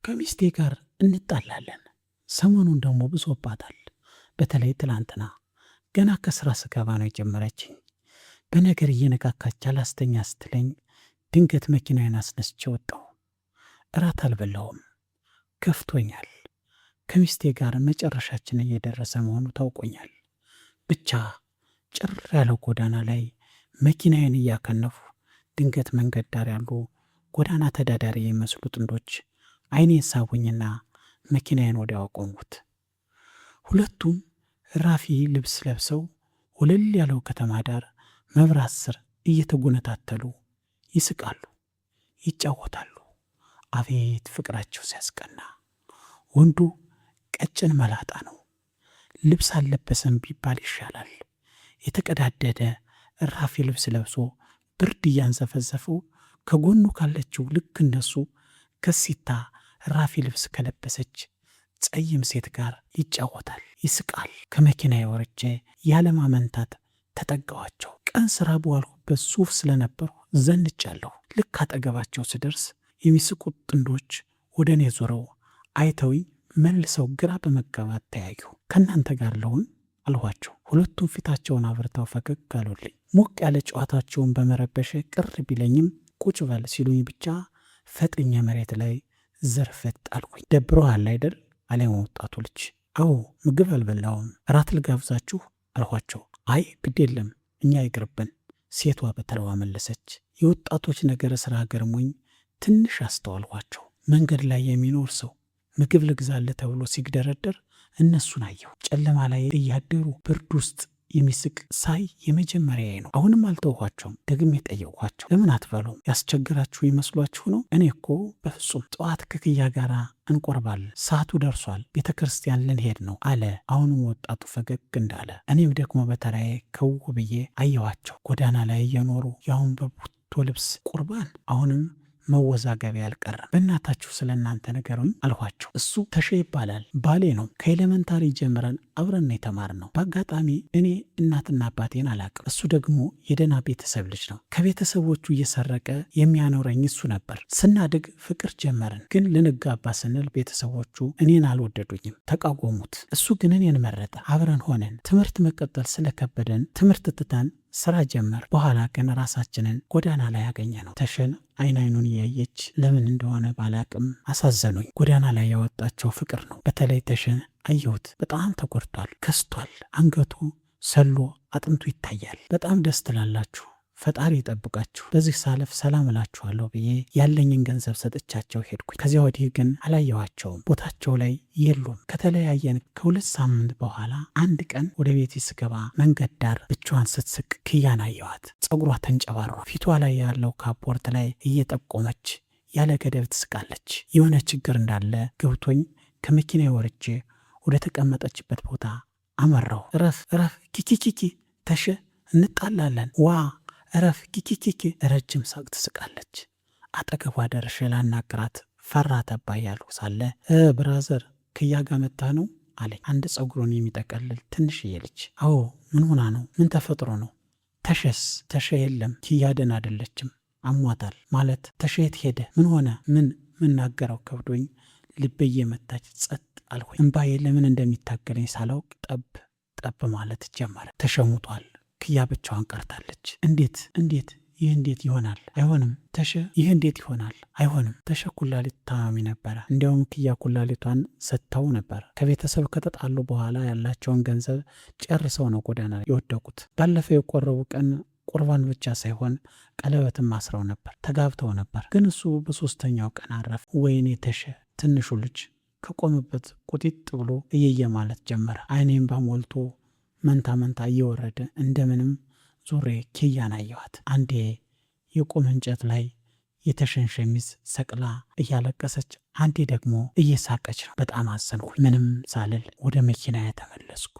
ከሚስቴ ጋር እንጣላለን። ሰሞኑን ደግሞ ብሶባታል። በተለይ ትላንትና ገና ከስራ ስገባ ነው የጀመረችኝ። በነገር እየነካካች አላስተኛ ስትለኝ ድንገት መኪናዬን አስነስቼ ወጣሁ። እራት አልበላሁም፣ ከፍቶኛል። ከሚስቴ ጋር መጨረሻችን እየደረሰ መሆኑ ታውቆኛል። ብቻ ጭር ያለው ጎዳና ላይ መኪናዬን እያከነፉ ድንገት መንገድ ዳር ያሉ ጎዳና ተዳዳሪ የሚመስሉ ጥንዶች አይኔን ሳቡኝና መኪናዬን ወዲያው አቆምኩት። ሁለቱም ራፊ ልብስ ለብሰው ወለል ያለው ከተማ ዳር መብራት ስር እየተጎነታተሉ ይስቃሉ፣ ይጫወታሉ። አቤት ፍቅራቸው ሲያስቀና! ወንዱ ቀጭን መላጣ ነው። ልብስ አልለበሰም ቢባል ይሻላል። የተቀዳደደ ራፊ ልብስ ለብሶ ብርድ እያንዘፈዘፈው ከጎኑ ካለችው ልክ እንደሱ ከሲታ ራፊ ልብስ ከለበሰች ጸይም ሴት ጋር ይጫወታል፣ ይስቃል። ከመኪና ወርጄ ያለማመንታት ተጠጋዋቸው። ቀን ስራ በዋልኩበት ሱፍ ስለነበርኩ ዘንጫለሁ። ልክ አጠገባቸው ስደርስ የሚስቁት ጥንዶች ወደ እኔ ዞረው አይተውኝ መልሰው ግራ በመጋባት ተያዩ። ከእናንተ ጋር ልሁን አልኋቸው። ሁለቱም ፊታቸውን አብርተው ፈገግ አሉልኝ። ሞቅ ያለ ጨዋታቸውን በመረበሸ ቅር ቢለኝም ቁጭ በል ሲሉኝ ብቻ ፈጥኜ መሬት ላይ ዘርፈት አልኩኝ። ደብሮሃል አይደል አለኝ ወጣቱ ልጅ። አዎ ምግብ አልበላሁም፣ እራት ልጋብዛችሁ አልኋቸው። አይ ግድ የለም እኛ ይቅርብን፣ ሴቷ በተራዋ መለሰች። የወጣቶች ነገር ስራ ገርሞኝ ትንሽ አስተዋልኋቸው። መንገድ ላይ የሚኖር ሰው ምግብ ልግዛልህ ተብሎ ሲግደረደር እነሱን አየሁ። ጨለማ ላይ እያደሩ ብርድ ውስጥ የሚስቅ ሳይ የመጀመሪያዬ ነው። አሁንም አልተውኋቸውም። ደግሜ ጠየቅኋቸው። ለምን አትበሉም? ያስቸግራችሁ ይመስሏችሁ ነው? እኔ እኮ በፍጹም ጠዋት ከክያ ጋር እንቆርባለን፣ ሰዓቱ ደርሷል፣ ቤተ ክርስቲያን ልንሄድ ነው አለ። አሁንም ወጣቱ ፈገግ እንዳለ እኔም ደግሞ በተራዬ ከው ብዬ አየኋቸው። ጎዳና ላይ እየኖሩ ያሁን በቡቶ ልብስ ቁርባን። አሁንም መወዛገቢያ አልቀረም። በእናታችሁ ስለ እናንተ ንገሩኝ አልኋቸው። እሱ ተሼ ይባላል፣ ባሌ ነው። ከ elementary ጀምረን አብረን የተማርነው። በአጋጣሚ እኔ እናትና አባቴን አላቅም። እሱ ደግሞ የደህና ቤተሰብ ልጅ ነው። ከቤተሰቦቹ እየሰረቀ የሚያኖረኝ እሱ ነበር። ስናድግ ፍቅር ጀመርን። ግን ልንጋባ ስንል ቤተሰቦቹ እኔን አልወደዱኝም፣ ተቃወሙት። እሱ ግን እኔን መረጠ። አብረን ሆነን ትምህርት መቀጠል ስለከበደን ትምህርት ትተን ስራ ጀመር። በኋላ ግን ራሳችንን ጎዳና ላይ ያገኘ ነው። ተሸን አይን አይኑን እያየች ለምን እንደሆነ ባላቅም አሳዘኑኝ። ጎዳና ላይ ያወጣቸው ፍቅር ነው። በተለይ ተሸን አየሁት፣ በጣም ተጎድቷል፣ ከስቷል። አንገቱ ሰሎ አጥንቱ ይታያል። በጣም ደስ ትላላችሁ። ፈጣሪ ይጠብቃችሁ። በዚህ ሳለፍ ሰላም እላችኋለሁ ብዬ ያለኝን ገንዘብ ሰጥቻቸው ሄድኩኝ። ከዚያ ወዲህ ግን አላየኋቸውም፣ ቦታቸው ላይ የሉም። ከተለያየን ከ2 ሳምንት በኋላ አንድ ቀን ወደ ቤቴ ስገባ መንገድ ዳር ብቻዋን ስትስቅ ክያን አየኋት። ጸጉሯ ተንጨባሯ፣ ፊቷ ላይ ያለው ካፖርት ላይ እየጠቆመች ያለ ገደብ ትስቃለች። የሆነ ችግር እንዳለ ገብቶኝ ከመኪና ወርጄ ወደ ተቀመጠችበት ቦታ አመራሁ። እረፍ እረፍ፣ ኪኪኪኪ ተሸ እንጣላለን፣ ዋ እረፍ ኪኪኪኪ። ረጅም ሳቅ ትስቃለች። አጠገቧ ደርሼ ላናግራት ፈራ ተባ እያልኩ ሳለ brother ክያ ጋ መጥተህ ነው አለኝ። አንድ ጸጉሩን የሚጠቀልል ትንሽዬ ልጅ። አዎ ምን ሆና ነው? ምን ተፈጥሮ ነው? ተሸስ? ተሸ የለም፣ ክያ ደህና አይደለችም፣ አሟታል። ማለት ተሸ የት ሄደ? ምን ሆነ? ምን ምናገረው ከብዶኝ ልቤ እየመታች ጸጥ አልኩኝ። እምባዬ ለምን እንደሚታገለኝ ሳላውቅ ጠብ ጠብ ማለት ጀመረ። ተሸሙቷል። ክያ ብቻዋን ቀርታለች። እንዴት እንዴት ይህ እንዴት ይሆናል? አይሆንም። ተሸ ይህ እንዴት ይሆናል? አይሆንም። ተሸ ኩላሊት ታማሚ ነበረ። እንዲያውም ክያ ኩላሊቷን ሰጥተው ነበር። ከቤተሰብ ከተጣሉ በኋላ ያላቸውን ገንዘብ ጨርሰው ነው ጎዳና የወደቁት። ባለፈው የቆረቡ ቀን ቁርባን ብቻ ሳይሆን ቀለበትም አስረው ነበር፣ ተጋብተው ነበር። ግን እሱ በ3ኛው ቀን አረፈ። ወይኔ ተሸ! ትንሹ ልጅ ከቆመበት ቁጢጥ ብሎ እየየ ማለት ጀመረ። አይኔም ባሞልቶ መንታ መንታ እየወረደ እንደምንም ዞሬ ኪያን አየኋት። አንዴ የቁም እንጨት ላይ የተሸን ሸሚዝ ሰቅላ እያለቀሰች፣ አንዴ ደግሞ እየሳቀች ነው። በጣም አዘንኩኝ። ምንም ሳልል ወደ መኪና ተመለስኩ።